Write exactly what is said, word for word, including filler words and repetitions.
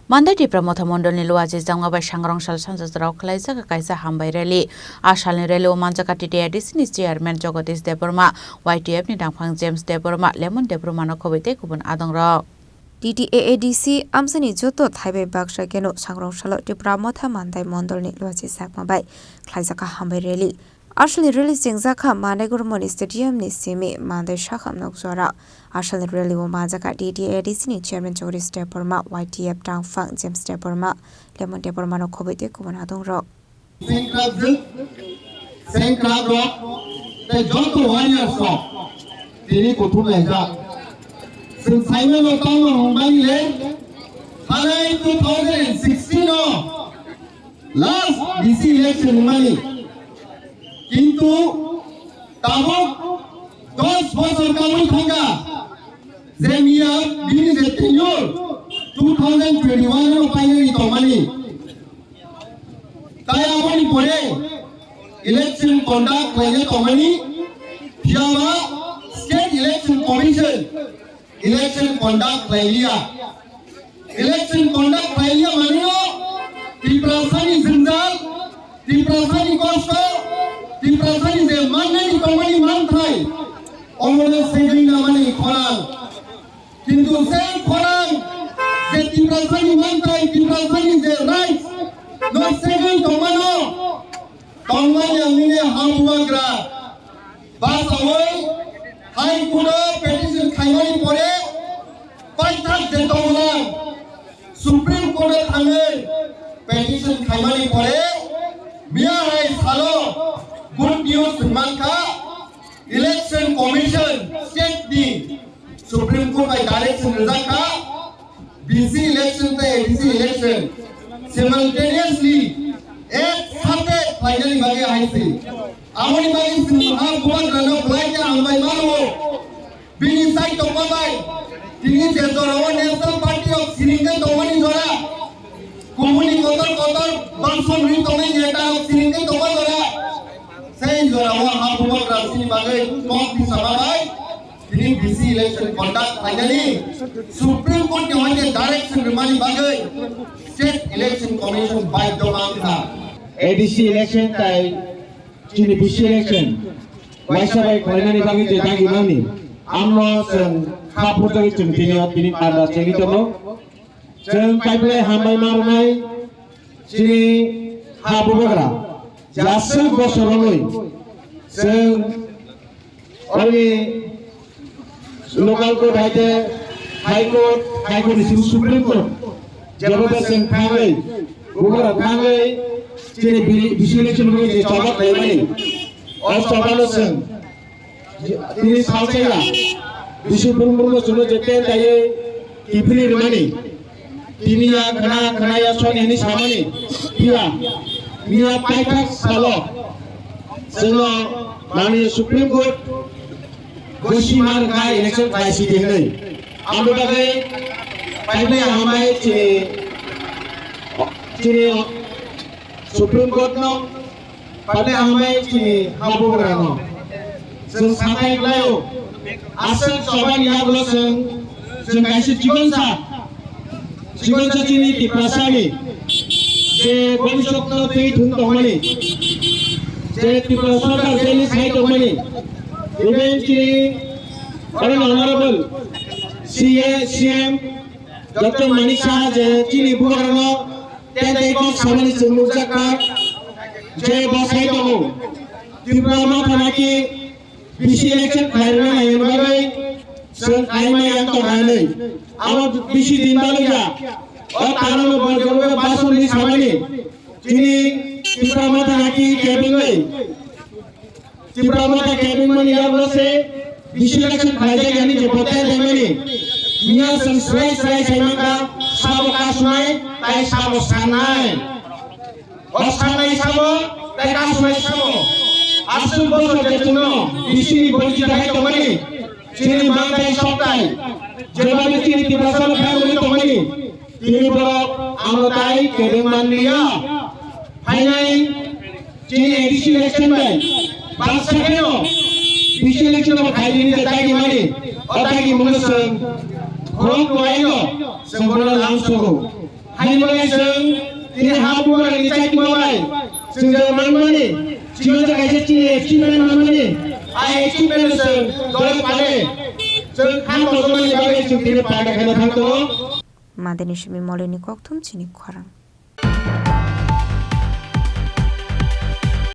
Mandai Tipra Motha Mondolni Luachi Jamga bai Sangrong Sal Sanjajrao khwlaijak kaisa hambai rally. A salni rally o manjak T T A D C ni chairman Jagadish Debbarma, Y T F ni dangphang James Debbarma, Lemon Debbarma no khobwi tei kubun adongrok. T T A A D C amchani joto thaibai baksa keno Sangrong Salo Tipra Motha Mandai Mondolni Luachi Jamga bai khwlaijak hambai rally. Aswlni rally chengjak kha Manai Gurmoni Stadium ni simi Mandai sakham nok jora. Aswlni rally o manjak kha T T A D C ni chairman Jagadish Debbarma, Y T F dangphang James Debbarma, Lemon Debbarma no khobwi tei kubun adongrok. Sengkrak jwk, sengkrak rok, tei joto warriors rok tini kuthum laijak. Chwng saimano tamo hwnmani le, thanai two thousand sixteen o last D C election hwnmani. Kintu tabuk dos bosor kaui thangkha je miya bini je tenure two thousand twenty-one no painani tongmani. Tai aboni pore election conduct khlaina tongmani, phiyaba State Election Commission election conduct khlailiya. Election conduct khlailiya manino Tiprasani jwngjal, Tiprasani kosto, Tiprasani je mannani tongmani manthai, omono segwi namani khorang. Kintu je khorang je Tiprasani manthai, Tiprasani je rights no segwi tongmano, tongmani ang nini ha bubagra basaui High Court o petition khaimani pore paithak je tonglang Supreme Court o thangwi petition khaimani pore miya hai salo good news hwnmankha. Election Commission state ni Supreme Court bai direction rijak kha, B C election tei A D C election simultaneously ek sathe khlainani bagwi hai se. Aboni bagwi chwng ha bubagrano belai khe hambai mano. Bini sai tongma bai tini je jorao National Party rok siring khe tongmani jora, kubuni kotor kotor bangso nwi tongnai neta rok siring khe tongma jora. Sei jorao ha bubagra chini bagwi kok di sama bai tini B C election conduct khlainani Supreme Court ni hoite direction rwmani bagwi State Election Commission baidhyo wngkha. A D C election tai chini B C election waisa bai khlainani bagwi je dagi mani amno chwng kha phurjagwi chwng tini o tini panda chengwi tongo. Chwng kaibrwi hambai ma rwnai chini ha bubagra jaswk bosor romwi chwng oni local court hai khe High Court, High Court ni simi Supreme Court jebo bai chwng thangwi bubagra thangwi chini bini bisi election rwi je choba khlaimani o choba no chwng tini salsaiya bisi burung burung no chwngno je ten daiwi kiphilwi rwmani. Tini ya khna khna ya soni hwnwi samani phiya miya paithak salo chwngno mani Supreme Court gosi ma rwkha election khlaisidi hwnwi. Amo bagwi paithak hambai chini chini Supreme Court no. Pale hambai chini ha bubagrano. Chwng sathai khlaio. Aswk chobani yagulo chwng, chwng kaisa chikonsa, chikonsa chini Tiprasani je bhobishyotno twi thwng tongmani, je Tripura Sarkar jeli sai tongmani, even chini Honorable C A, C M, Doctor Manik Saha je chini bubagrano tei tei kok samani chwng nukjakha je bo sai tongo. Tripura Motha naki B C election khlairwna naiwi bagwi chwng khlaimai yang tongkha hinwi. Abo bisi din balwkha. O tanono bo jebo bason di samani chini Tripura Motha naki kebengwi. Tripura Motha kebengmani yagulo se bisi election khlaijak yani je botai daimani. Miya chwng swrai swrai sai mankha, sabo kasumai, tai sabo sanai. O sanai sabo, tai kasumai sabo. Aswk bosor je chwngno bisi ni borji dahai tongmani. Chini mantai soktai. Jebani chini Tiprasa no khairwi tongmani. Tini borok ano tai kebeng manliya. Phainai chini A D C election bai baksa kheno B C election bai khailini je dagi mani, o dagi mungno chwng khorok nuaino chwng bono lamsogo. Haini bagwi chwng tini ha bubagrani chaitma bai chwng je manmani, chini je kaisa chini achievement manmani, a achievement chwng dole pare, chwng kha kotormani bagwi chwng tini panda khaina thang tongo. Madani simi molini kokthum chini khorang.